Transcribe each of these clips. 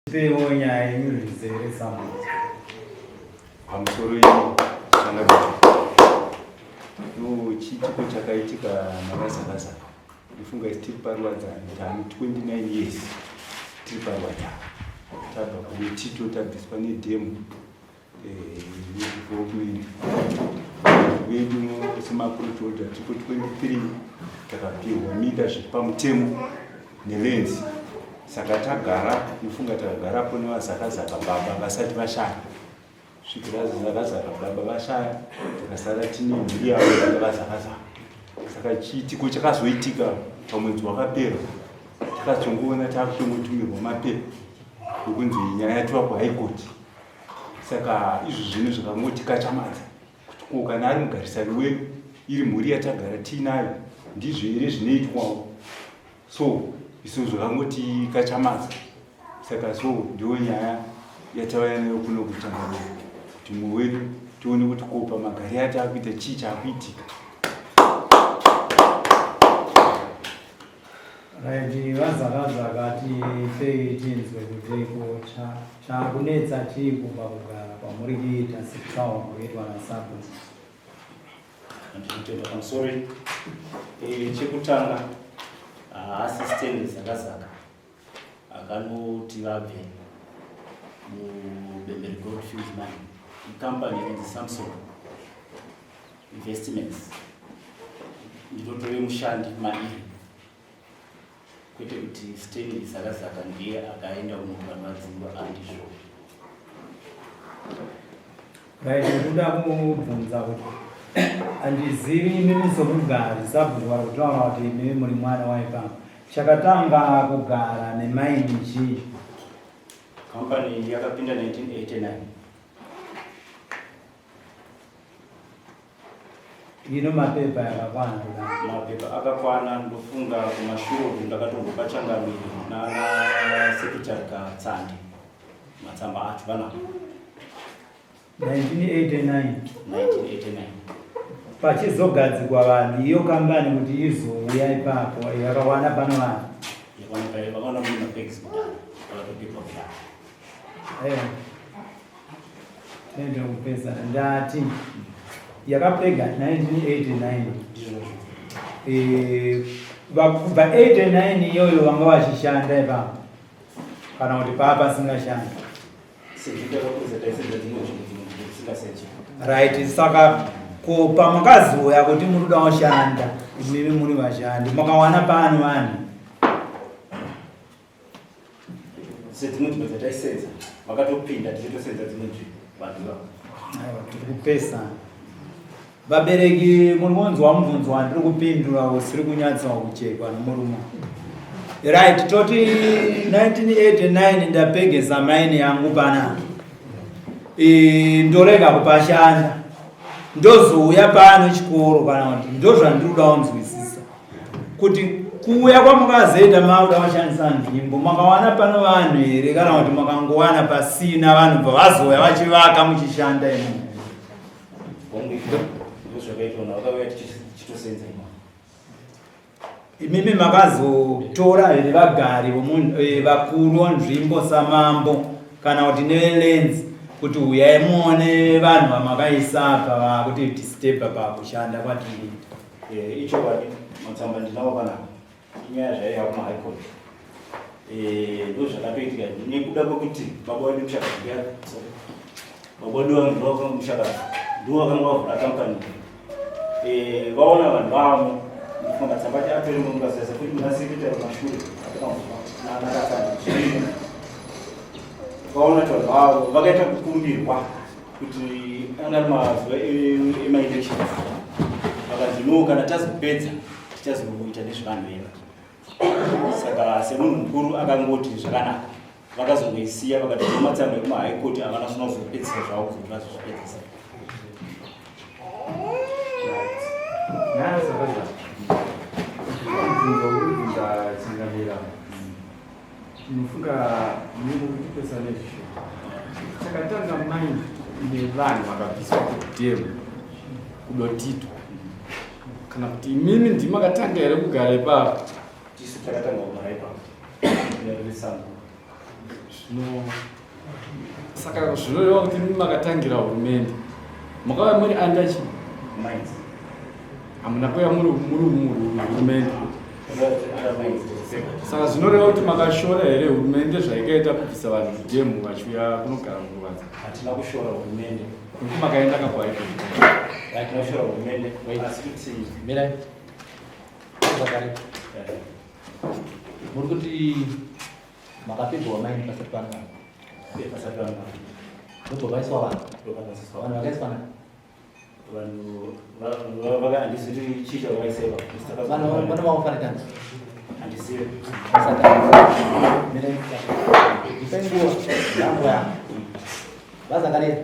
Tipeiwo nyaya yenyu zvizere sambuzi. Pamusoro yenyu changamire. No chiitiko chakaitika navazakazaka. Ndifunga isi tiri paruwadzano tani 29 years tiri paruwadzano. Tabva kuTito tabviswa nedhemu development vedu semaprotolda tiko 23 takapihwa minda zviri pamutemo nelenzi saka tagara nofunga takagarapo nevazakazaka baba vasati vashaya svikira zakazaka baba vashaya takasara tine mhuri yavo vanga vazakazaka saka chiitiko chakazoitika pamwedzi wakapera takazongoona takutongotumirwa mapepa ekunzi nyaya yatova kuhigh court Saka izvi zvinhu zvakangoti kachamadza kuti ko kana ari mugarisani wedu iri mhuri yatagara tiinayo ndizvo here zvinoitwawo so isu zvakangoti kachamadza saka so ndiyo nyaya yatauya nayo kuno kutangamira kuti mumwe wedu tione kuti ko pamagari ataakuita chii chaakuitika. Right, vazakazaka tipei tinzwe kuti ko chakunetsa chii kubva kugara kwamuri kuita sekutaura kuitwa nasabhuku. Ndinotenda pamusoro eh, chekutanga haasi Stanley Zakazaka akanoti vabve muBembere Goldfields Mine ikampani inonzi Samson Investments ndinotove mushandi mairi kwete kuti Stanley Zakazaka ndiye akaenda kunokanwadzingwa andizvo. Right, ndikuda kubvunza kuti handizivi imimi somugari sabhuku vari kutaura kuti imimi muri mwana waipamba chakatanga kugara nemaini chii? Company yakapinda 1989. Ino mapepa yakakwana kudai. Mapepa akakwana ndofunga kumashure uku ndakatombopa changamire nana secretary Katsande matsamba acho vanawo. 1989 1989 pachizogadzikwa vanhu iyo kambani kuti izouya ipapo yakakwana pano vanhu yakwana vakaona mune mapegs kudhara vakatopikwa kudhara. Aiwa. Tende kupesana ndati yakapega 1989 eh, kubva 89 iyoyo vanga vachishanda ipapo kana kuti paa pasingashanda right saka ko pamakazouya kuti muri kuda kushanda imimi muri vashandi makawana paani vanhu sedzimwe nzvimbo dzataisenza vakatopinda tichitosenza dzimwe nzvimbo vanhu ivavo. Aiwa, tiri kupesana. Vabereki muri kunzwa mubvunzo wandiri kupindura usiri kunyatsa kuchekwa nomurume. Right, toti 1989 ndapegesa maini yangu panapa. E, ndorega kupashanda. Ndozouya pano chikoro kana kuti ndozvandiri kuda kunzwisisa. Kuti kuuya kwamukazoita makuda kushandisa nzvimbo makawana pano vanhu here kana kuti makangowana pasina vanhu bva vazouya vachivaka muchishanda imomo? Imimi makazotora here vagari eh, vakuru vonzvimbo samambo kana kuti nevelenzi kuti huyai muone vanhu vamakaisa apa vakuti disturba pakushanda kwatiri? Eh, ichokwadi matsamba ndinawo panapa inyaya zvayo yakuma high court eh, ndo zvakatoitika nekuda kwekuti baba wedu mushakabvu baba wedu vangu mushakabvu ndiwo vakanga vavhura kampani eh, vaona vanhu vamo ndifunga matsamba acho atori mungazeza kuti muna sekretary mashure atakambonakatsanzvino vaona kuti vanhu vavo vakaita kukumbirwa kuti anga ari mazuva emaelections vakanzi no kana tazopedza tichazoita nezvevanhu veva saka semunhu mukuru akangoti zvakanaka vakazongoisiya vakati matsamba ekumaHigh Court havana zvina kuzopedzisa zvavo kuzoti vazozvipedzisa. Ndinofunga munenge kutipesa nezvisho chakatanga mind nevanhu vakabviswa kudhemu kudotito kana kuti imimi ndimi makatanga here kugara ipapo? Tisu takatanga kugara ipapo. Zvino saka zvinoreva kuti imi makatangira hurumende makauya muri under chii? Mines. Hamuna kuuya muri muri muhurumende. Saka zvinoreva kuti makashora here hurumende zvaikaita kubvisa vanhu kudhemu vachiuya kunogara muruvanza? Hatina kushora hurumende. Nekuti makaenda kakuhaiko. Hatina kushora hurumende. Asi kuti mirai. Zvakare. Muri kuti makapigwa maini pasati pane vanhu. Pasati pane vanhu. Ndobva vaiswa vanhu. Vanhu vakaiswa nani? Vanhu vaka handizivi chii chavakaiseva. Vanhu vane maofareta. Handizivi. Pasati. Mirai. Ipai nguva. Yangu yangu. Vazakarira.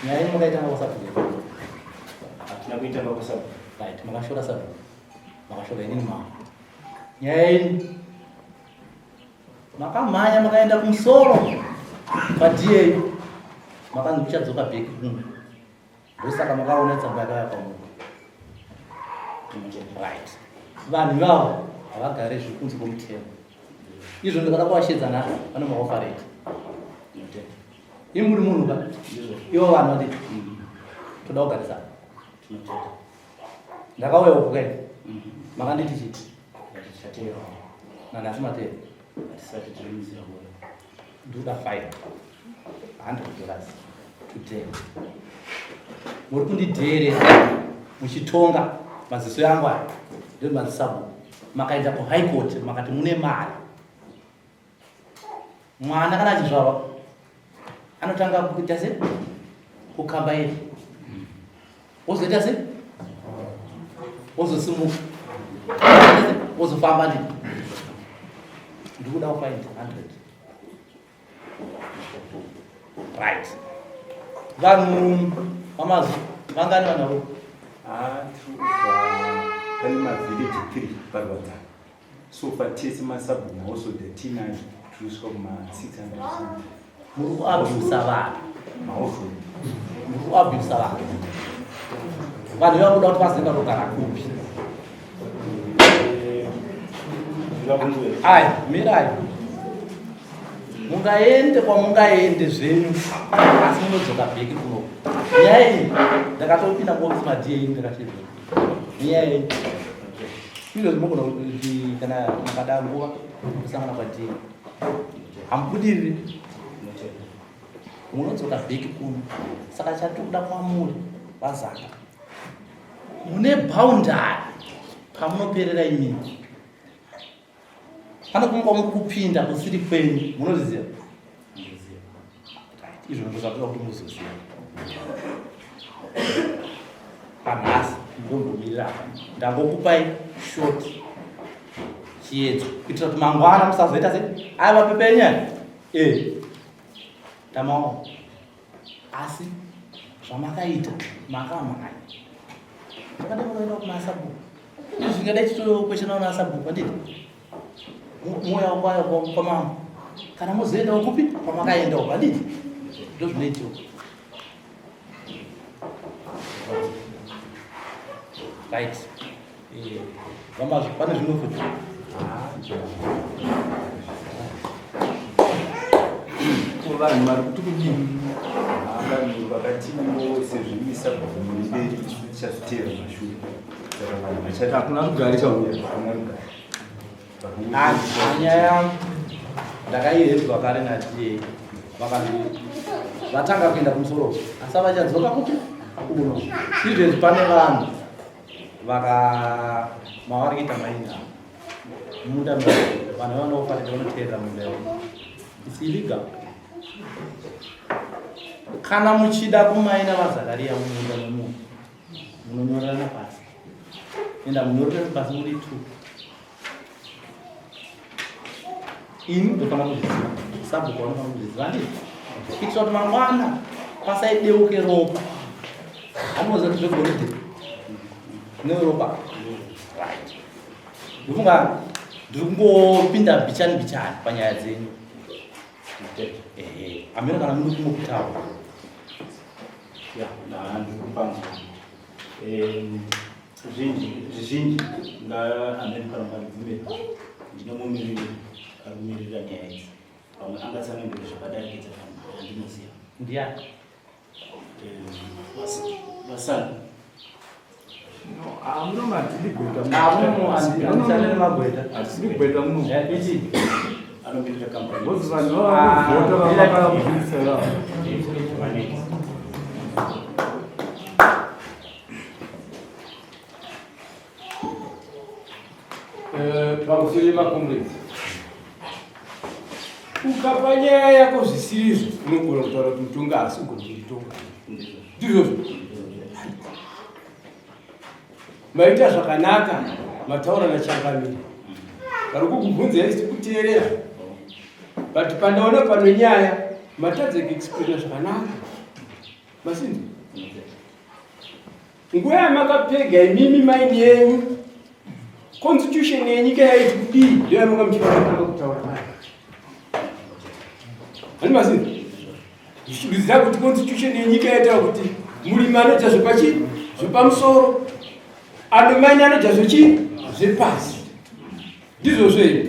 Nyaya yenyu makaitanga kwasabhuku. Hatina kuitanga kwasabhuku. Right, makashora sabhuku. Makashora inini mama. Nyaya yenyu makamhanya makaenda kumusoro kwaDA makanzi muchadzoka back kuno. Ndosaka makaona tsamba yakauya kwamuri. Right. Vanhu ivavo havagare zviri kunze kwomutemo. Izvo ndikada kuvashedza nhasi vane maofareti. Imi muri munhu ka? Ivo vanhu vati toda kugarisana. Ndakauya uku kai. Makanditi chii? Nanhasi mateera. Ndoda $500 today. Muri kundidheerera muchitonga maziso yangu aya ndio mazisabu. Makaenda ku high court makati mune mari. Mwana kana achizvarwa anotanga kuita se kukambaira wozoita se wozosimuka wozofamba ndi ndikuda ku 500. Right, vanhu vamazwi vangani vanhu avo? Pane mavillage 3 parwadzana. So far tese masabhuku mahousehold atinayo tiri kusvika kuma 600. Muri kuabhusa vanhu. Mahousehold. Muri kuabhusa vanhu. Vanhu vakuda kuti vazive vanogara kupi. Ai, mirai. Mungaende kwamungaende zvenyu, asi munodzoka bheki kuno. Nyaya iyi ndakatopinda kuofisi maDA ndakachibva. Nyaya iyi izvo zvinogona kuti kana makada nguva kusangana kwaDA hamubudiriri, munodzoka bheki kuno. Saka chatiri kwamuri vazanga mune boundary pamunoperera imini, pane kumwe kwamuri kupinda kusiri kwenyu, munozviziva. Right, izvo ndo zvatoda kuti muzoziva panhasi. Ndombomirira apa, ndangokupai short chiedzo kuitira kuti mangwana musazoita se aya mapepa enyaya e tamaona. Asi zvamakaita makamhanya makada makaenda kumasabhuku, izvi zvingadai chitokweshana nasabhuku handiti mouya kwayo kwamambo kana mozoendawo kupi kwamakaendawo handiti ndo zvinoitiwa. Right, vamazvo pane zvimwe futi? Ko vanhu vari kuti kudini? Vanhu vakatiwo sezvimisa muri mberi, isu tichaziteera mashure. Saka vanhu vachati Hakuna rugare chauya. Hakuna rugare. Nyaya yangu ndakairedzwa kare naDA, vakati vatanga kuenda kumusoro asi vachadzoka kupi kuno. Izvezvi pane vanhu vaka mavari kuita maina munda, vanhu vanofanira vanoteerera munda yavo. It's illegal. Kana muchida kumaina vaZakariya mumunda memunhu, munonyorerana pasi, enda munyorerana pasi muri two. Ini ndofanira kuzviziva, sabhuku vanofanira kuzviziva handiti, kuitira kuti mangwana pasaideuke ropa. Anoziva kuti zvegoridhe neropa. Right, ndofunga ndiri kungopinda mbichani mbichani panyaya dzenyu. Ehe, amene kana muri kumwe kutaura. Ya, ndikupanzwa zvizhinji nga amene kana mukandibvumira, ndine mumiriri ari kumirira nyaya idzi. Pamwe angatsanangure zvakadarikidza zvandinoziva. Ndiani? Vasani. Hamuno matidi gweta. Hamuno handishande nemagweta. Hatisi gweta muno. Ichi. Anomirira company. Because vanhu vavakuvhota vavakabvisa vavo. Pamusoro yemacomrades, ukapa nyaya yako zvisirizvo, unogona kutaura kuti mutongi haasi kugona kunditonga. Ndizvozvo. Maita zvakanaka, mataura nachangamire. Vari kukubvunzai isi kuteerera, but pandaona pano nyaya matadza kuexplaina zvakanaka. Masinzi nguva yamakapega imimi maini yenyu, constitution yenyika yaiti kudii? Ndiyo yamanga muchifanira kutanga kutaura nayo. Hani masinzi zvichidudzira kuti constitution yenyika yaitaura kuti murimi anodya zvepachi zvepamusoro, anomaini anodya zvechi zvepasi. Ndizvozvo here?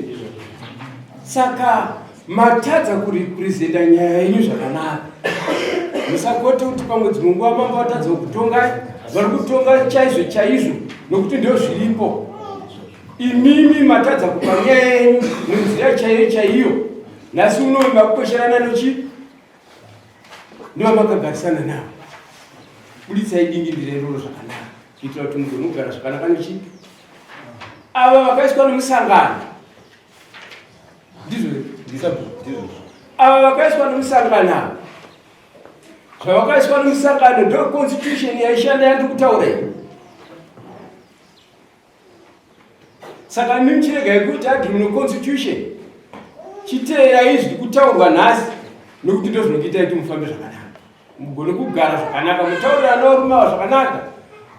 Saka matadza kurepresenta nyaya yenyu zvakanaka. Musakote kuti pamwe dzimwe nguva mambo vatadza kutongai, vari kutonga chaizvo chaizvo nokuti ndo zviripo. Imimi matadza kupa nyaya yenyu nenzira chaiyo chaiyo. Nhasi uno makukwesherana nochi nevamakagarisana navo. Buditsai dingindira iroro zvakanaka kuitira kuti mugone kugara zvakanaka nochi ava vakaiswa nemusangano. Ndizvo ndisabhu. Ava vakaiswa nemusangano ava, zvavakaiswa nemusangano ndo constitution yaishanda yandiri kutaura iyi. Saka imi muchiregai kuita argument neconstitution, chiteerai zviri kutaurwa nhasi, nokuti ndo zvinokuitai kuti mufambe zvakanaka, mugone kugara zvakanaka, mutaurirana varume ava zvakanaka.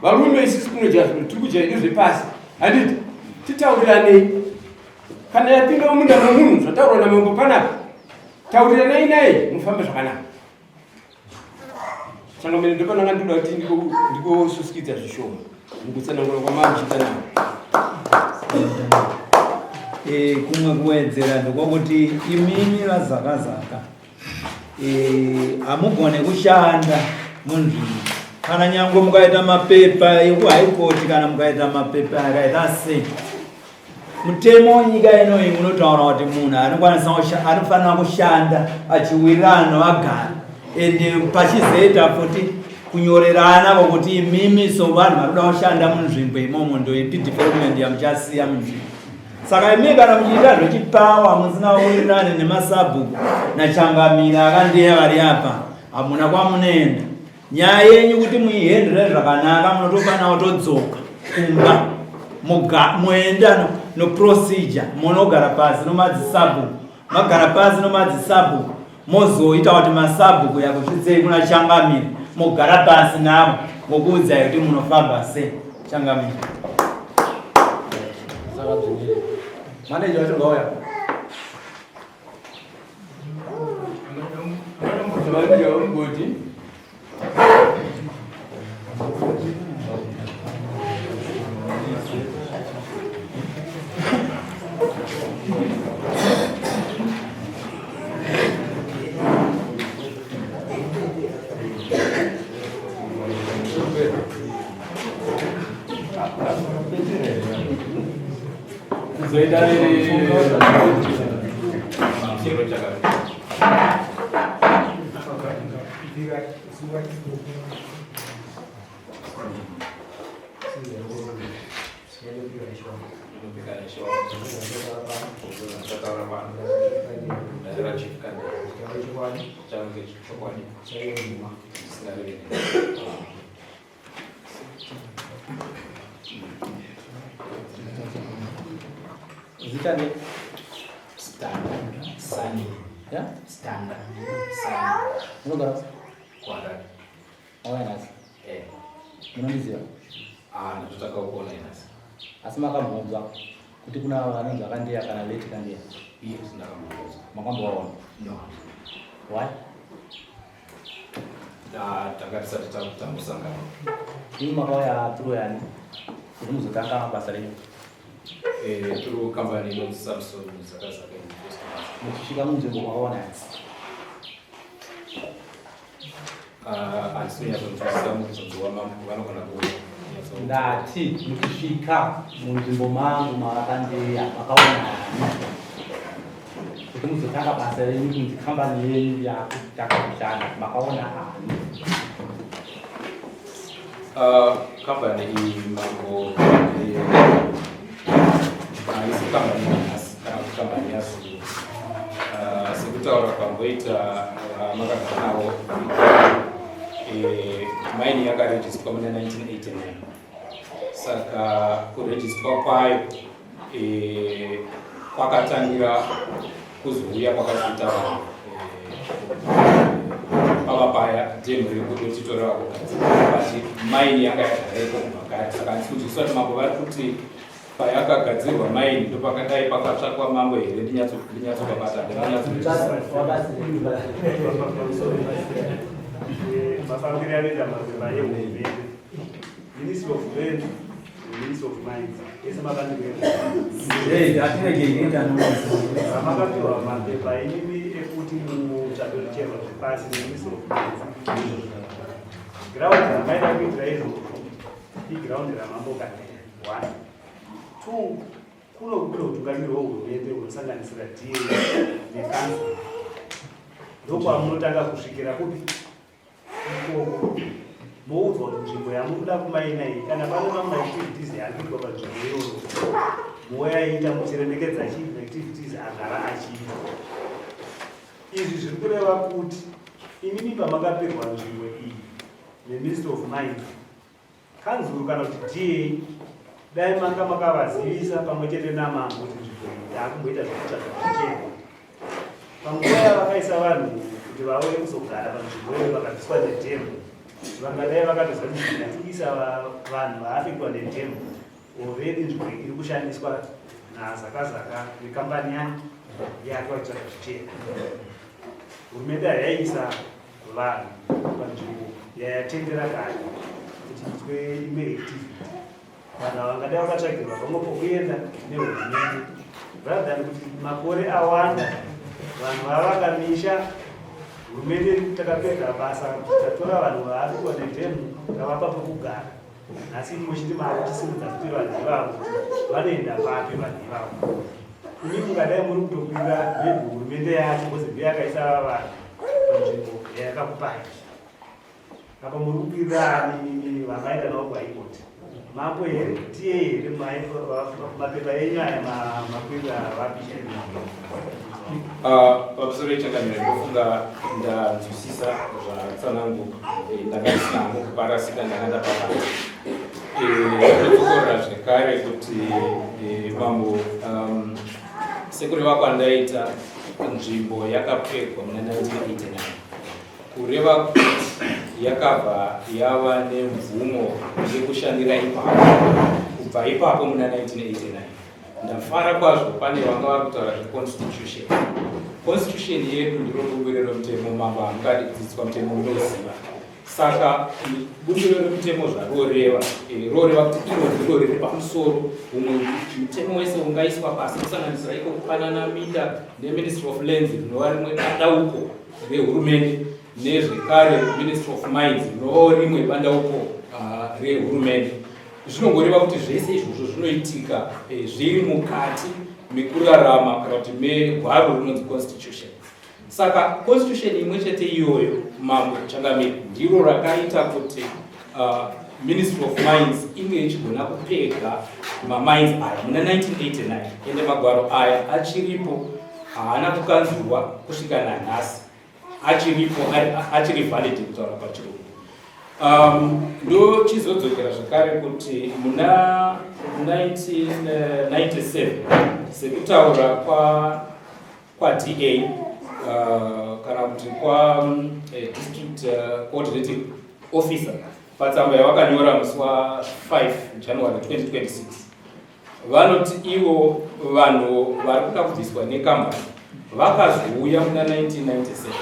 Varume, isisi kunodya zvinhu tiri kudya zvedu zvepasi, handiti? Titauriranei. Kana yapinda mumunda memunhu, zvataurwa namambo panapa, tauriranai naye mufambe zvakanaka. Changamire, ndopananga ndinoda kuti ndikosusikidza zvishoma mukutsanangura kwamamuchiita navo. Kumwe kuwedzera ndekwakuti imimi vaZakazaka hamugone kushanda munzvimbo, kana nyangwe mukaita mapepa ekuhigh court, kana mukaita mapepa akaita sei, mutemo wenyika inoyi unotaura kuti munhu anokwanisa anofanira kushanda achiwirirana nevagari, ende pachizoita futi kunyorerana vokuti imimi sovanhu vari kuda kushanda munzvimbo imomo, ndoipi development yamuchasiya munzvimbo. Saka imi kana muchiita zvechipawa musina wirirane nemasabhuku nachangamira akandiya vari apa, hamuna kwamunoenda. Nyaya yenyu kuti muihendere zvakanaka, munotofanira kutodzoka kumba, moenda noprocedure, monogara pasi nomadzisabhuku, magara pasi nomadzisabhuku, mozoita kuti masabhuku yakusvitsei kuna changamire, mogara pasi navo vokuudzai kuti munofamba sei. Changamire. Saka dzvimiri. Manager wacho ngauya. Manager wemugodhi. Kuzoita Zita ne Standa Sani. Ya? Standa Sani. Unogara kuHarare. Auya nhasi? Eh. Munondiziva? Ah, ndototanga kuona nhasi. Asi makambonzwa kuti kuna vanonzi vakandiya kana late Kandiya? Yes, ndakambonzwa. Makambovaona? No. Why? Ah, tanga tisati tambosangana. Imi makauya through yani kuti muzotanga basa renyu? Eh, through company inonzi Samson Zakazaka Investments. Muchisvika munzvimbo makaona ani? Ah, handisi kunyatsonzwisisa mubvunzo wamambo, vanogona kunyatso. Ndati muchisvika munzvimbo mangu mavakandeya makaona ani? Kuti muzotanga basa renyu kunzi kambani yenyu yakutanga kushanda makaona ani? Ah, kambani iyi mambo haisi kambani yanhasi kana kuti kambani yazuro. Ah, sekutaura kwamboita makagara navo, maini yakarejistwa muna 1989. Saka kurejistwa kwayo kwakatangira kuzouya kwakazoita vanhu pava paya dhemu riri kutitorera kugadzira, but maini yanga yagareko kubva kare. Saka handisi kunzwisisa kuti mambo vari kuti payakagadzirwa maini ndopakadai pakatsvakwa mambo here. Ndinyatsopabata. Mafambiro anoita mapepa ehurumende, Ministry of Land, Ministry of Mines, ese mabandiko. Makapiwa mapepa inimi ekuti mutsvake zvicherwa zvepasi neMinistry of Mines. Ground ramaida kuitira izvozvo iground ramambo Kandeya. One, two, kuno kune utungamiri hwehurumende hunosanganisira DA nekanzuru. Ndokwamunotanga kusvikira kupi ikoko, moudzwa kuti nzvimbo yamunoda kumaina iyi, kana pane mamwe activities yaari kuitwa panzvimbo iyoyo, moyaita muchiremekedza chii, activities agara achiitwa. Izvi zviri kureva kuti imimi pamakapirwa nzvimbo iyi neMinistry of Mines, kanzuru kana kuti DA, dai manga makavazivisa pamwe chete namambo kuti nzvimbo iyi yaakumboita zvekutsvaga zvicherwa. Panguva yavakaisa vanhu kuti vauye kuzogara panzvimbo iyoyo vakabviswa nedhemu, vangadai vakatoziva kuti ngatiisa vanhu vaaffectwa nedhemu. Already nzvimbo iyi iri kushandiswa nazakazaka nekambani yani yake vachitsvaga zvicherwa. Hurumende hayaisa vanhu panzvimbo yayatendera kare kuti itwe imwe activity. Vanhu ava vangadai vakatsvagirwa pamwe pokuenda nehurumende rather than kuti makore awanda vanhu vava vakamisha. Hurumende iri kuti takapedza basa, tatora vanhu vaaffectwa nedhemu, tavapa pekugara. Nhasi muchiti maakuchisimudza kuti vanhu ivavo kuti vanoenda papi? Vanhu ivavo imi mungadai muri kutokwira maybe hurumende yacho because ndiyo yakaisa vanhu panzvimbo yayakakupai. Apa muri kukwira ani vamaenda navo kuHigh Mambo here, tiye here? Mapepa enyu aya makwira vapi chaizvo? Ah, pamusoro yechangamire, ndofunga ndanzwisisa zvatsananguka. Ndanga ndisina hangu kuparasika, ndanga ndapapata. Ndodzokorora zvekare kuti mambo, sekureva kwandaita, nzvimbo yakapegwa muna 1989, kureva kuti yakabva yava nemvumo yekushandira ipapo kubva ipapo muna 1989. Ndafara kwazvo pane vanga vari kutaura zveconstitution. Constitution yedu ndiro bumbiro remutemo. Mambo, hamungadi kudzidziswa mutemo, munoziva. Saka bumbiro remutemo zvaroreva, roreva kuti iro ndiro riri pamusoro. Umwe mutemo wese ungaiswa pasi, kusanganisira iko kupanana minda neMinistry of Lands, rinova rimwe bandauko rehurumende, nezvekare Ministry of Mines, rinovawo rimwe bandauko rehurumende. Zvinongoreva kuti zvese izvozvo zvinoitika zviri mukati mekurarama kana kuti megwaro rinonzi constitution. Saka constitution imwe chete iyoyo, mambo changamire, ndiro rakaita kuti Ministry of Mines inge ichigona kupega mamines aya muna 1989. Ende magwaro aya achiripo, haana kukanzurwa kusvika nanhasi, achiripo, achiri valid kutaura pachirungu. Ndochizodzokera zvekare kuti muna 1997, sekutaura kwaDA kana kuti kwa district coordinating officer patsamba yavakanyora musi wa5 January 2026, vanoti ivo vanhu vari kuda kubviswa nekambani vakazouya muna 1997.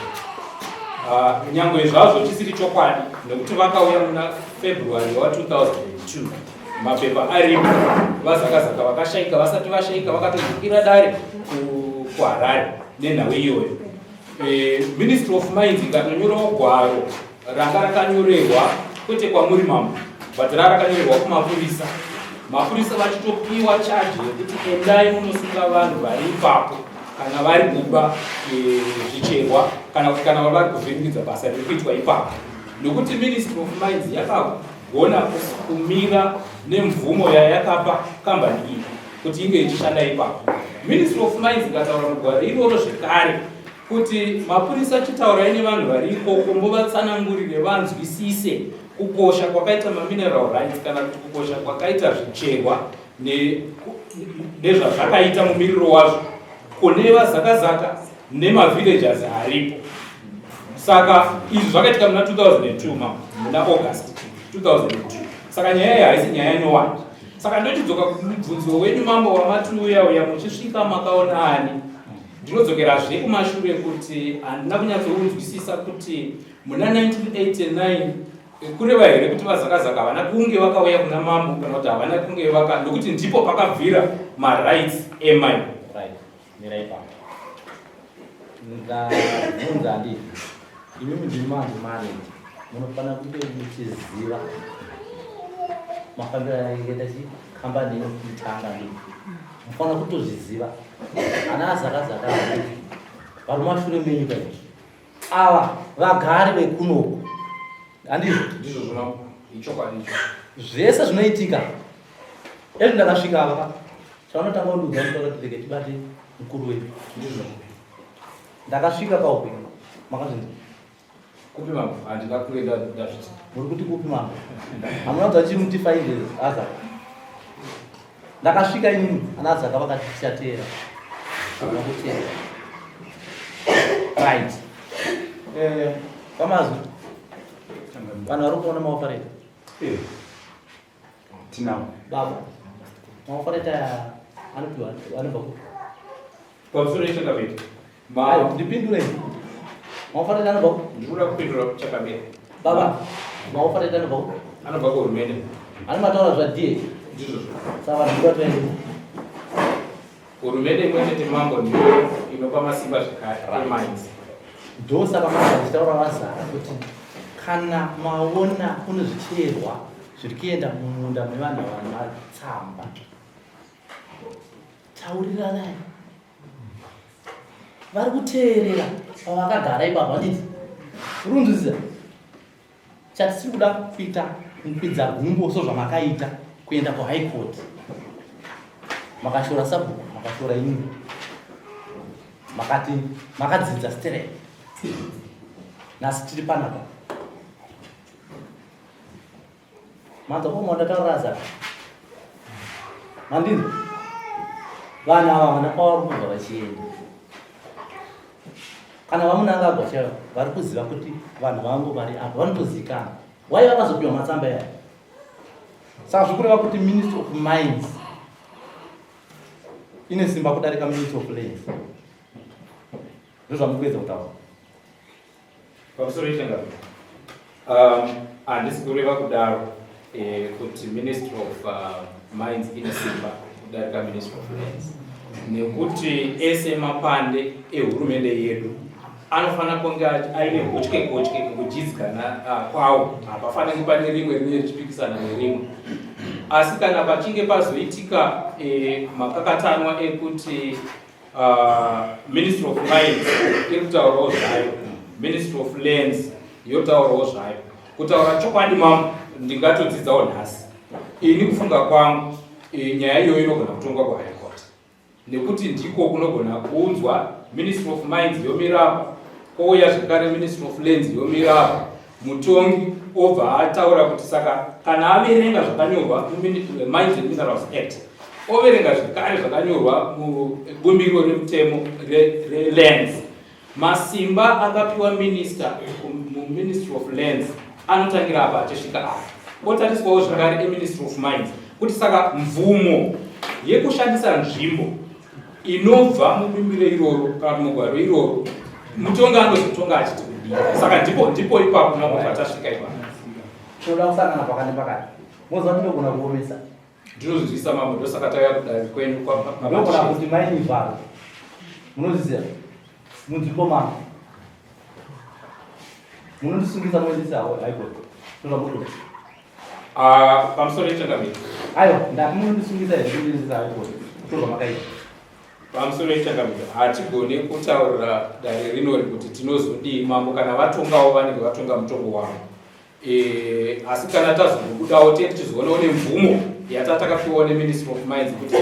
Nyangwe zvazvo chisiri chokwadi, nekuti vakauya muna February wa2002. Mapepa aripo, vaZakazaka vakashaika, vasati vashaika vakatozokwira dare kuHarare nenhau iyoyo. Ministry of Mines ikatonyorawo gwaro ranga rakanyorerwa kwete kwamuri mambo, but ranga rakanyorerwa kumapurisa, mapurisa vachitopiwa chaji yekuti endai munosunga vanhu vari ipapo kana vari kuba zvicherwa kana kuti kana vari kuvhiringidza basa riri kuitwa ipapo, nokuti Ministry of Mines yakagona kumira nemvumo yayakapa kambani iyi kuti inge ichishanda ipapo. Ministry of Mines ikataura mugwaro iroro zvekare kuti mapurisa, chitaurai nevanhu vari ikoko, muvatsanangurire vanzwisise kukosha kwakaita mamineral rights kana kuti kukosha kwakaita zvicherwa nezvazvakaita mumiriro wazvo kune vaZakazaka nemavillagers aripo. Saka izvi zvakaitika muna 2002, ma muna August 2002. Saka nyaya iyi haisi nyaya inowanda. Saka ndochidzoka kumubvunzo wenyu mambo wamati uya uya muchisvika makaona ani. Ndinodzokerazve kumashure kuti handina kunyatsounzwisisa kuti muna 1989 kureva here kuti vaZakazaka havana kunge vakauya kuna mambo kana kuti havana kunge vaka, nokuti ndipo pakabvira marights emine. Right, mira ipapo. Ndabvunza, handiti imimi ndimi manje manager, munofanira kunge muchiziva mafambiro akaita chi kambani inokutanga, ndii mufanira kutozviziva. Ana aZakazaka vari mumashure menyu kai, ava vagari vekunoku, handizvo? Ndizvo zvona, ichokwadi icho. Zvese zvinoitika ezvi, ndakasvika ava ka, chavanotanga kundiudza kutaura kuti rege tibate mukuru wedu. Ndizvo. Ndakasvika kaupi, makazvinzwa? Kupi mambo? Handina kunge ndazviti. Muri kuti kupi mambo? Hamuna kuziva chimuti find Azaka. Ndakasvika inini, ana Azaka vakati tichateera, havana kuteera. Right, pamazwi vanhu vari kuona maoperator. Tinawo. Baba, maoperator aya anopiwa anobva kupi? Pamusoro yechakabeta. Ayo, ndipindurei, maoperator anobva kupi? Ndinoda kupindura chakabeta. Baba, maoperator anobva kupi? Anobva kuhurumende. Ani mataura zvaDA? Ndizvozvo. Saka vanhu ndikuda toende. Hurumende imwe chete mambo ndiyo inopa masimba zvekare emines. Ndosaka manga vachitaura vaZaka kuti kana maona kune zvicherwa zviri kuenda mumunda mevanhu vanatsamba, tauriranai. Vari kuteerera pavakagara ipapo, handiti uri kunzwisisa? Chatisiri kuda kuita kukwidza gumbo sozvamakaita kuenda kuHigh Court, makashora sabhuku, makashora inini, makati makadzidza sterek. Nhasi tiri panapa, manzwa koma ndataura Azaka, mandinzwa? Vanhu ava havana kwavari kubva vachienda. Kana vaMunangagwa chaivo vari kuziva kuti vanhu vangu vari apa vanotozikanwa, wai vakazopiwa matsamba yavo. Saka zvikureva kuti Ministry of Mines ine simba kudarika Ministry of Lands, ndozvamukuedza kutaura? Pamusoro yechangabe, handisi kureva kudaro kuti Ministry of Mines ine simba kudarika Ministry of Lands, nekuti ese mapande ehurumende yedu anofanira kunge aine hutye kotye mukudyidzana kwawo. Hapafaniri pane rimwe rinenge richipikisana nerimwe. Asi kana pachinge pazoitika makakatanwa ekuti Ministry of Mines iri kutaurawo zvayo, Ministry of Lands yotaurawo zvayo, kutaura chokwadi mambo, ndingatodzidzawo nhasi ini. Kufunga kwangu, nyaya iyoyo inogona kutongwa kuHigh Court, nekuti ndiko kunogona kuunzwa Ministry of Mines yomirapo, kwouya zvekare Ministry of Lands yomirapo, mutongi obva ataura kuti saka kana averenga zvakanyorwa muMines and Minerals Act, overenga zvekare zvakanyorwa mubumbiro remutemo relands, masimba akapiwa minister muMinistry of Lands anotangira apa achisvika apa, otariswawo zvakare eMinistry of Mines kuti saka mvumo yekushandisa nzvimbo inobva mubumbiro iroro kana kuti mugwaro iroro, mutongi anozotonga achiti kudii. Saka ndipo ipapo mambo patasvika ipapo. Tinoda kusangana pakati pakati. Moziva ndinogona kuomesa. Ndinozvizwisa mambo, ndosaka tauya kudare kwenyu kwa Ndinogona kuti maini ivharo. Munozviziva? Munzvimbo mangu. Munondisungisa moendesa high court. Ndozvamuri kuda. Ah, pamusoro yechangamire. Aiwa, ndati munondisungisa here kundiendesa high court. Ndozvamakaita. Pamusoro yechangamire, hatigoni kutaurira dare rinori kuti tinozodii mambo kana vatongawo vanenge vatonga mutongo wavo. E, asi kana tazongobudawo tee tichizoonawo nemvumo yatatakapiwawo neministry of mines kuti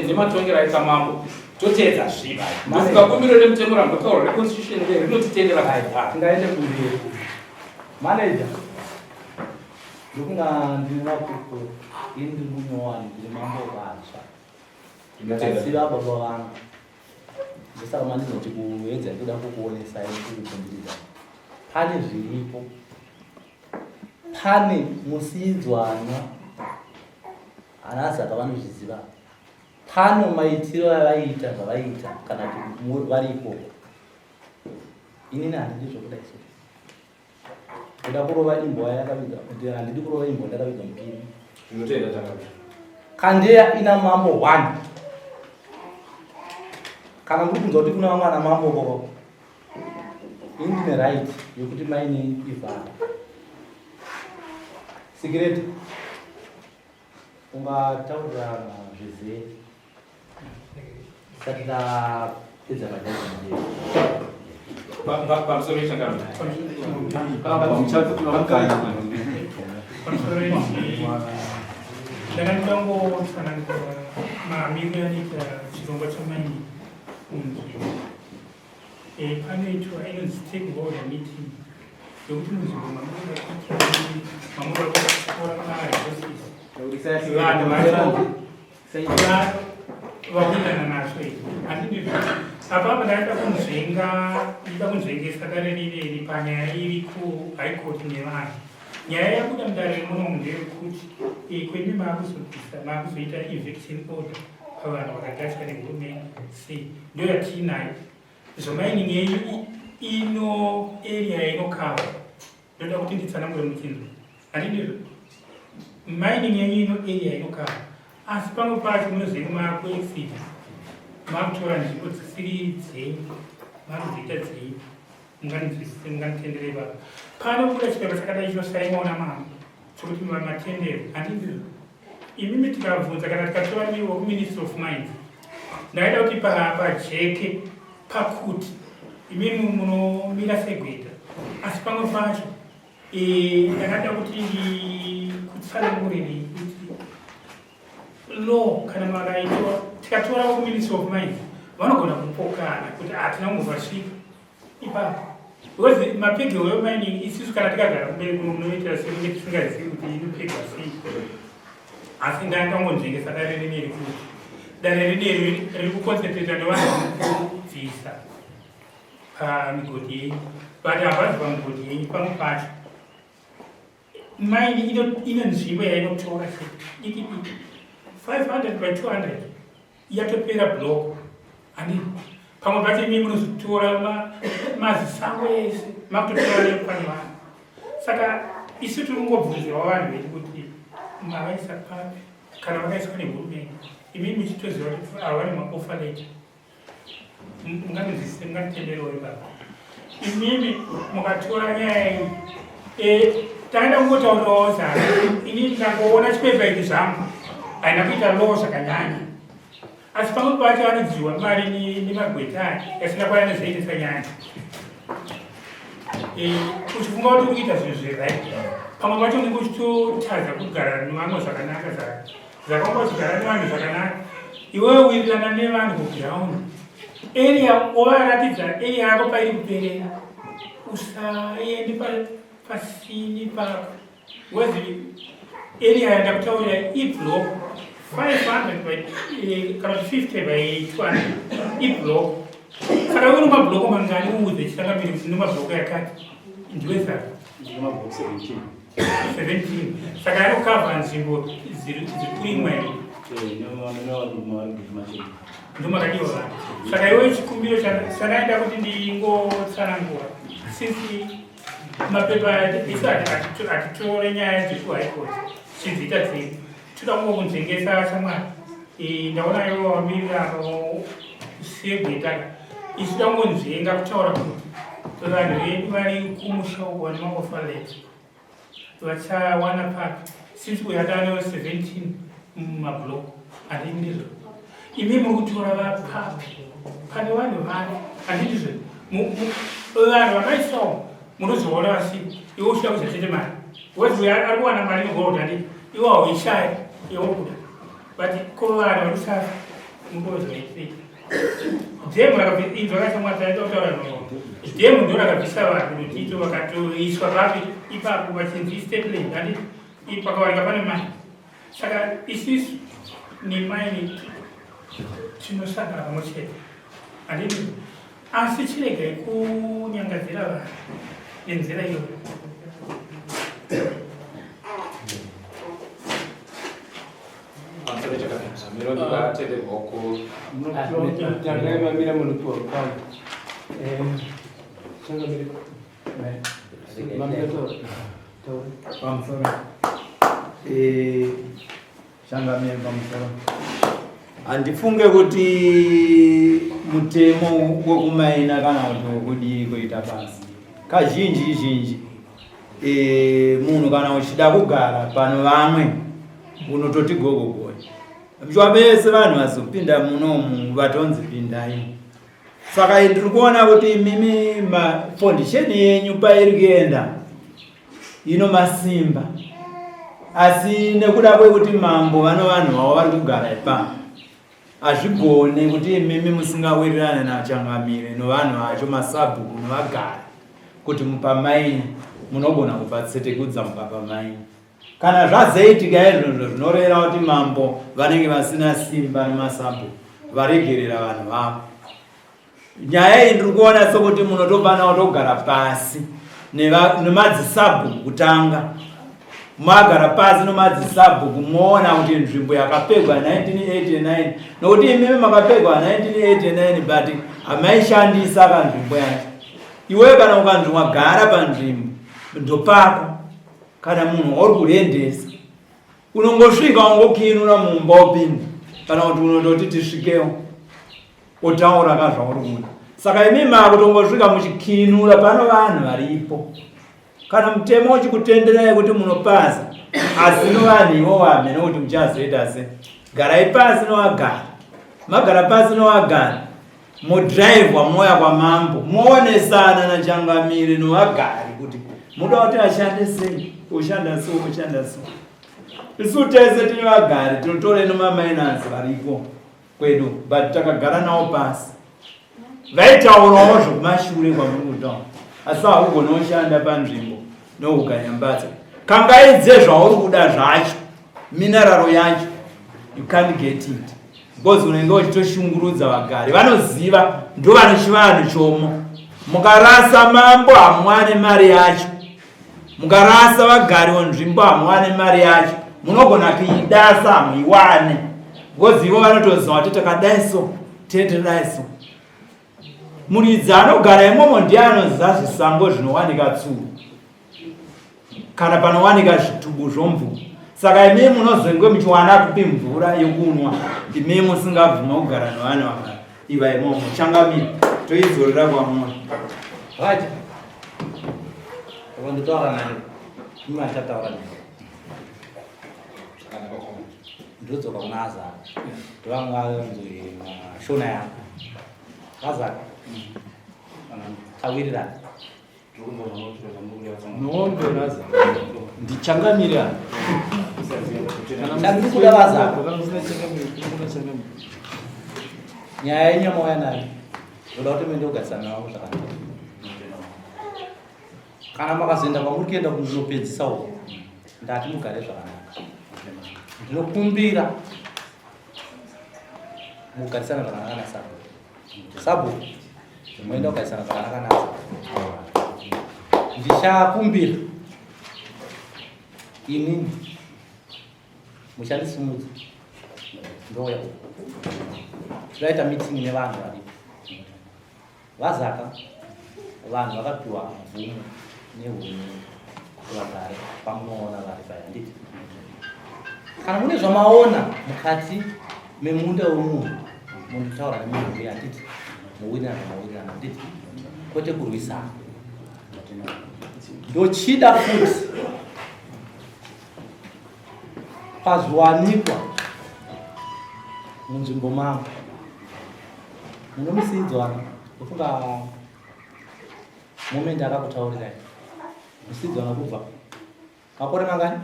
nematongero aita mambo toteedza zviva ndofunga bumbiro remutemo rambotaurwa reconstitution re rinotitendera kudaro. Tingaende kumberi. Manager, ndokunga ndine makuku ini ndiri munyowani ndiri mambo vatsva. Ndakaziva baba vangu. Ndosaka mandinoti kuedza kuda kukuonesai nekukukumbiridza. Pane zviripo. Pane musiidzwana ana Zaka vanozviziva. Pano maitiro avaiita zvavaiita kana kuti vari ikoko. Inini handidi zvokudai so. Kuda kurova imbwa yakaviga, handidi kurova imbwa ndakaviga mupini. Ndinotenda takabva. Kandeya ina mambo one. Kana muri kunzwa kuti kuna vamwe ana mambo koko. Ini ndine right yekuti maini ivhara. Sikireti. Ungataurirana zvizere. Tisati tapedza majudgment edu. Pamusoro yechangamire. Pamusoro ndanga ndangotsanangura mamiriro anoita chirongwa chamaini munzvimbo. Panoitwa inonzi stakeholder meeting yokuti munzvimbo mamunoda mamunoda kutora maresources vanhu vacho vawirirana nazvo izvi asi ndizvo apapa ndaida kunzvenga ndida kunzvengesa dare rineri panyaya iri kuhigh court nevanhu. Nyaya yabuda mudare munomu ndeyekuti kwenyu maakuzobvisa maakuzoita eviction order pavanhu vakagadzwa nehurumende sei ndo yatiinayo zvomining yenyu ino area inokava ndoda kuti nditsanangure muchinzwa handindizvo mining yenyu ino area inokava asi pamwe pacho munozenge maakuexida makutora nzvimbo dzisiri dzenyu makudziita dzenyu mungandinzwisise munganditendere baba panobuda chipepa chakadai chinosainwawo namambo chokuti matendero handindizvo imimi tikabvunza kana tikatora miwo kuministry of mines ndaida kuti pajeke pakuti imimi munomira segweta asi pamwe pacho ndakada kuti ndikutsanangurirei kuti law kana makaitwa tikatora kuministry of mines vanogona kupokana kuti hatina kumbovasvika ipapo because mapegero emining isusu kana tikagara kumberi kuno munoitira sekunge tisingazivi kuti inopegwa sei asi ndangangonzvengesa dare rineri kuti dare rineri riri kuconcentrata nevanhu vanobvisa pamigodhi yenyu but havazi pamigodhi yenyu pamwe pacho Mine ine nzvimbo yainotora chete diki diki 500 by 200 yatopera block ani pamwe pacho imi munozotora mazisango ese makutotora nepane vanhu saka isu tiri kungobvunzirawo vanhu vedu kuti mavaisa papi kana vakaiswa nehurumende imi muchitoziva kuti ava vane maoffer letter Munganzwisise, mungatitenderewo ipapo. Imimi mukatora nyaya iyi eh, taenda kungotaurawo zano. Ini ndikangoona chipepa ichi zvangu haina kuita law zvakanyanya, asi pamwe pacho anodyiwa mari nemagweta aya yasina kwayanozoendesa nyaya. Eh, uchifunga kuti uri kuita zvinhu zveright, pamwe pacho unenge uchitotadza kugara nevamwe zvakanaka saka Zvakanga uchigara nevanhu zvakanaka iwewe wirirana nevanhu kuground area ovaratidza area yako pairi kuperera usaende pasini pako because area yandakutaurira iblock 500 by kana kuti 50 by 200 iblock saka iwe unomablock mangani uudze chitangamiri kuti ndinomablock yakati ndiwe saka Ndinomablock 17 17 saka anokavha nzvimbo dziri kurimwa here ndomakadiwa vanhu saka iwe chikumbiro chandaida kuti ndingotsanangura since mapepa isu hatitore nyaya dziri kuhigh court. Tichidziita dzedu. Toda kungokunzvengesa shamwari. Eh, ndaona iwe wamirira apa segweta. Isu toda kungonzvenga kutaura kuti vanhu vedu vari kumusha uko vane maofalets vachawana papi since we had ano 17 mumablock handii ndizvo imi muri kutora vapapi pane vanhu vapi handii ndizvo vanhu vamaisawo munozoona vasipo iwe uchida kuza chete mari because uyo ari kuwana mari negold handii iwe hauishaya iwe uri kuda but ko vanhu vari kusafa mukozoitei Dhemu rakabviswa rakachamwata kutaura no. Dhemu ndo rakabvisa vanhu Lutito vakatoiswa papi ipapo vachinzi state land handiti pakawanika pane mai. Saka isisu nemai tinosangana pamwe chete handiti asi chiregai kunyangadzira vanhu nenzira iyoyo. Tangai mamira munopiwa mukana. Pamusoro. Changamire pamusoro. Handifunge kuti mutemo wekumaina kana kuti wekudii kuita basa. Kazhinji zhinji munhu kana uchida kugara pano vamwe unototi gogogoi. Mshwa vese vanhu vazopinda munomu vatonzi pindai. Saka ndiri kuona kuti imimi foundation yenyu pairi kuenda ino masimba, asi nekuda kwekuti mambo vano vanhu vavo vari kugara ipapo, hazvigone kuti imimi musingawirirane nachangamire novanhu vacho masabhuku nevagari kuti mupamaini munogona kupatsetekudza mukapamaini. Kana zvazoitika izvozvo zvinoreva kuti mambo vanenge vasina simba nemasabhuku varegerera vanhu vavo. Nyaya iyi ndiri kuona sekuti munotofanira kutogara pasi nemadzisabhuku kutanga. Magara pasi nemadzisabhuku moona kuti nzvimbo yakapegwa 1989, nokuti imimi makapegwa 1989 but hamaishandisa kanzvimbo yacho. Iwewe kana ukanzi wagara panzvimbo ndopako, kana munhu wauri kurendesa unongosvika ungokinura mumba wopinda, kana kuti unototi tisvikewo otaura ka zvauri kuda. Saka imi makutongosvika muchikinura pano vanhu varipo. Kana mutemo uchikutenderai kuti munopaza, asi novanhu ivo vamene kuti muchazoita se garai pasi novagara, magara pasi novagara, modhiraivhwa moya kwamambo, moonesana nachangamire novagari kuti muda kuti ashande sei, oshanda so, oshanda so. Isu tese tiri vagari tinotore nemamainasi variko kwedu, but takagara nawo pasi vaitaurawo zvokumashure kwamuri kutaura, asi haugoni kushanda panzvimbo nokukanyambatsa kangaidze zvauri kuda zvacho, mineraro yacho you can't get it because unenge uchitoshungurudza vagari vanoziva ndo vane chivanhu chomo. Mukarasa mambo hamuwane mari yacho, mukarasa vagari vonzvimbo hamuwane mari yacho, munogona kuidasa hamuiwane because ivo vanotoziva kuti takadai so tete dai so. Muridzi anogara imomo ndiye anoziva zvisango zvinowanika tsuro kana panowanika zvitubu zvomvura. Saka imi munozenge muchiwana kupi mvura yokunwa imi musingabvuma kugara nevanhu vaka iva imomo? Changamire, toidzorera kwamuri. Right. Vandotaura naye. Imi achataura naye. Ndodzoka kuna Azaka. Ndovanga vanzi mashona yangu. Azaka. Tawirirana. Nombe Azaka. Ndichangamire apa. Chandiri kuda Vazaka. Kana usina changamire, kuna changamire. Nyaya yenyama waya nayo. Ndoda kuti muende kugarisana navo zvakanaka. Kana makazoenda kwamuri kuenda kunopedzisa uko, ndati mugare zvakanaka. Ndinokumbira mugarisana zvakanaka nasabhuku. Sabhuku, muenda kugarisana zvakanaka nasabhuku. Ndichakumbira inini muchandisimudza ndouya uko. Tinoita meeting nevanhu varipo. Vazaka, vanhu vakapiwa mvumo nehurumende kuti vagare pamunoona vari paya, handiti? Kana mune zvamaona mukati memunda wemunhu mundotaura nemunhu uye handiti mowirirana mawirirana handiti kwete kurwisana. Ndochida futi pazviwanikwa munzvimbo mangu munomusiidzwana ndofunga moment akakutaurirai musiidzwana kubva makore mangani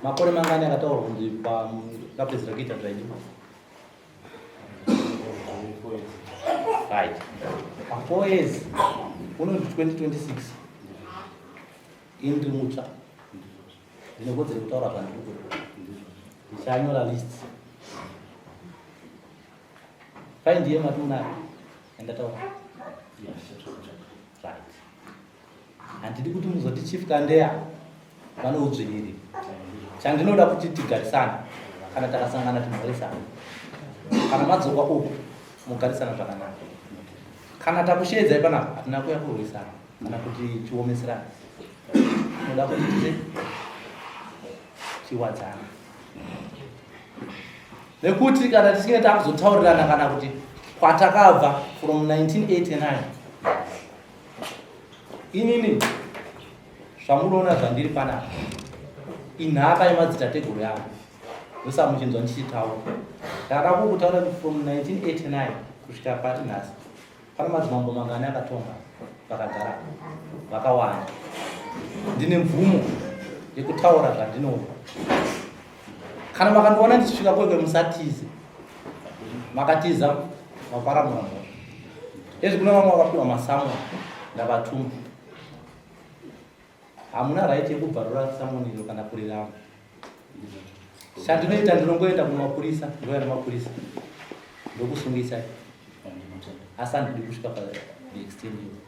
makore mangani akataurwa kunzi pakapedzera kuita zvaidiwa right pa4 years unoti 2026 Ini ndiri mutsva ndine kodzero yekutaura zvandiri kuda. Ndichanyora list. Find ndiye mati munayo yandataura. Right. Handidi kuti muzoti Chief Kandeya vane udzvinyiriri. Chandinoda kuti tigarisane kana takasangana timhoresane. Kana madzoka uku mugarisana zvakanaka. Kana takusheedzai panapa hatina kuya kurwisana. kana kuti tiomeserana tinoda kuti tise tiwadzana nekuti kana tichinge takuzotaurirana kana kuti kwatakabva from 1989 inini zvamunoona zvandiri panapa inhaka yemadzitateguru yangu ndosamuchinzwa ndichitaura ndakada kukutaura kuti from 1989 kusvika pari nhasi Pane madzimambo mangani akatonga vakagara vakawanda. Ndine mvumo yekutaura zvandinoda. Kana makandiona ndichisvika kwekwe musatize. Makatiza maparamura mhosva. Ezvi kune vamwe vakapiwa masamwa ndavatuma. Hamuna right yekubvarura samoni iro kana kuriramba. Chandinoita ndinongoenda kumapurisa, ndouya nemapurisa ndokusungisai. Asi handidi kusvika pa the extent iyo.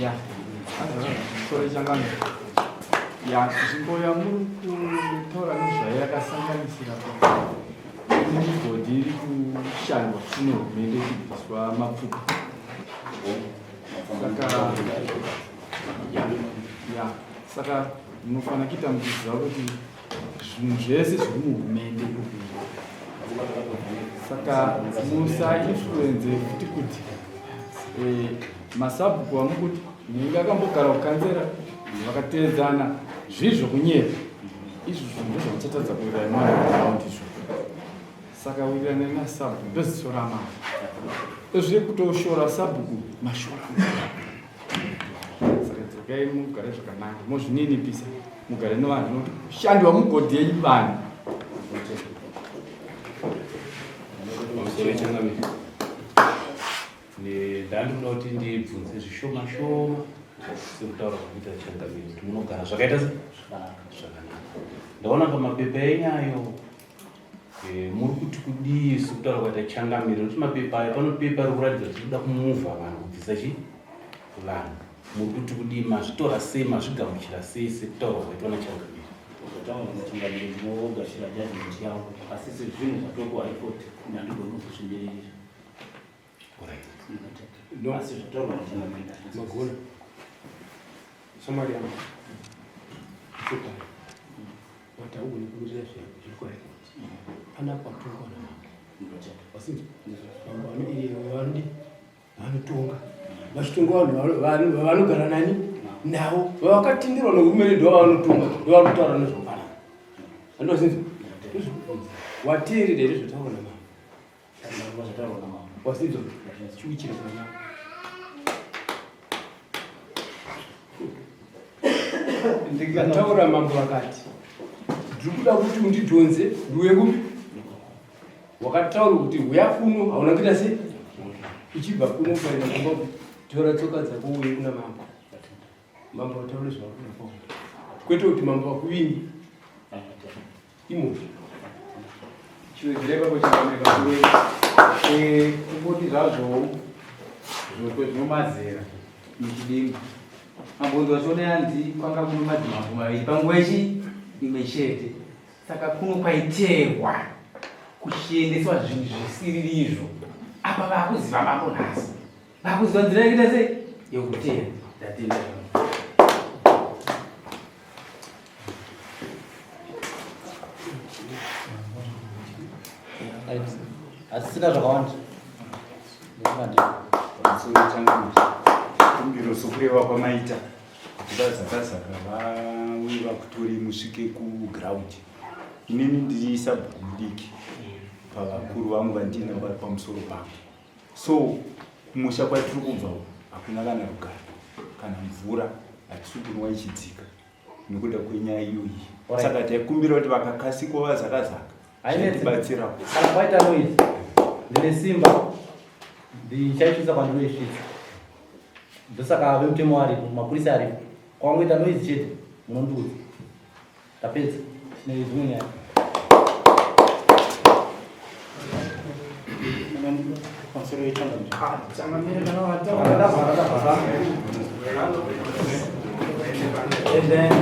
Ya, sorry changano. Ya, nzvimbo yamuri kutaura nezvayo yakasanganisira migodhi iri kushandwa futi nehurumende ichibviswa mapfupa. Saka ya, ya, saka munofanira kuita muchiziva kuti zvinhu zvese zviri muhurumende saka musainfluenze futi kuti eh, masabhuku vamukuti nenge akambogara kukanzera vakateedzana zvii zvokunyepa izvo zvinhu ndozvamuchatadza kuwirirana mwana ground izvo saka wirirana nasabhuku ndoziso ramai ezviri kutoshora sabhuku mashora saka dzokai mugare zvakanaka mozvininipisa mugare nevanhu nokuti kushandiwa mugodhi yenyu vanhu Pamusoro changamire. Ndandikuda kuti ndibvunze zvishoma shoma sekutaura kuita changamire kuti munogara zvakaita se zvakanaka. Ndaona pamapepa enyu ayo eh, muri kuti kudii sekutaura kwaita changamire nokuti mapepa ayo pano pepa riri kuratidza kuti tinoda kumuvha vanhu kubvisa chi vanhu muri kuti kudii mazvitora sei mazvigamuchira sei sekutaurwa kwaitwa nachangamire Zvataurwa nachangamire ndinogashira judgment yavo asi sezvinhu zvatoko high court ini handigoni kuzozvimiririra. Asi zvataurwa nachangamire magona shamwari yangu chokwadi but haugoni kumirira zviri ku high court panapa watongwa namambo wasinzwa mambo vanodi vanotonga vachitonga vanhu vavanogara nani navo vavakatenderwa nehurumende ndovavanotonga ndovanotaura nezvopanana andozinzwa wateerera here zvataurwa namambo wazinzwa chiuchira kuna mambo ndikataura mambo vakati ndiri kuda kuti undidhonze ndiuye kupi Wakataura kuti huya kuno hauna kuita sei? Uchibva kuno ukaenda kumba tora tsoka dzako uye kuna mambo. Mambo ataure zvauri kuda. Kwete kuti mambo vakuvingi. Imhosva. Chiwedzera ipapo chikameka kuri eh, kungoti zvazvo Zvotwe zvinomazera muchidimbu. Mambonzwa shona yanzi kwanga kuno madzimambo maviri panguva ichi imwe chete. Saka kuno kwaiteerwa kuchiendeswa zvinhu zvisiririzvo. Apa vakuziva mambo nhasi. Vakuziva nzira yekuita sei? Yekuteera. Ndatenda. Asisina zvakawanda. Kumbiro sokureva kwamaita kuti vazakazaka vauye vakutori musvike kuground. Inini ndiri sabhuku mudiki pavakuru vangu vandina vari pamusoro pangu. So kumusha kwatiri kubva hakuna kana rugare kana mvura hatisi kunwa ichidzika nekuda kwenyaya iyoyi. Saka taikumbira kuti vakakasikwa vazakazaka Hainetsi. Kana kwaita noise, ndine simba ndichaisvitsa kwandinoisvitsa. Ndosaka vemutemo aripo, mapurisa aripo. Kwangoita noise chete, munondiudza. Tapedza. Tine dzimwe nyaya. Pamusoro yechangamire. Ndavhara, ndavhara. And then